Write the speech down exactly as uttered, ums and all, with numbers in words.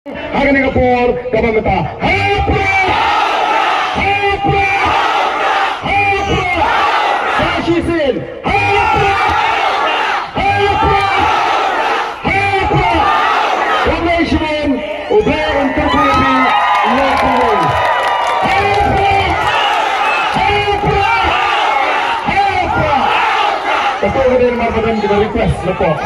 Ha kane ka por kaba mynta. Ha u Prah! Ha u Prah! Ha u Prah! Sa shisien. Ha u Prah! Ha u Prah! Ha u Prah! Khublei shibun, U Blei un kyrkhu ïa phi. Ha u Prah! Ha u Prah! Ha u Prah! Kato ka dei namar ba don kiba request na pop.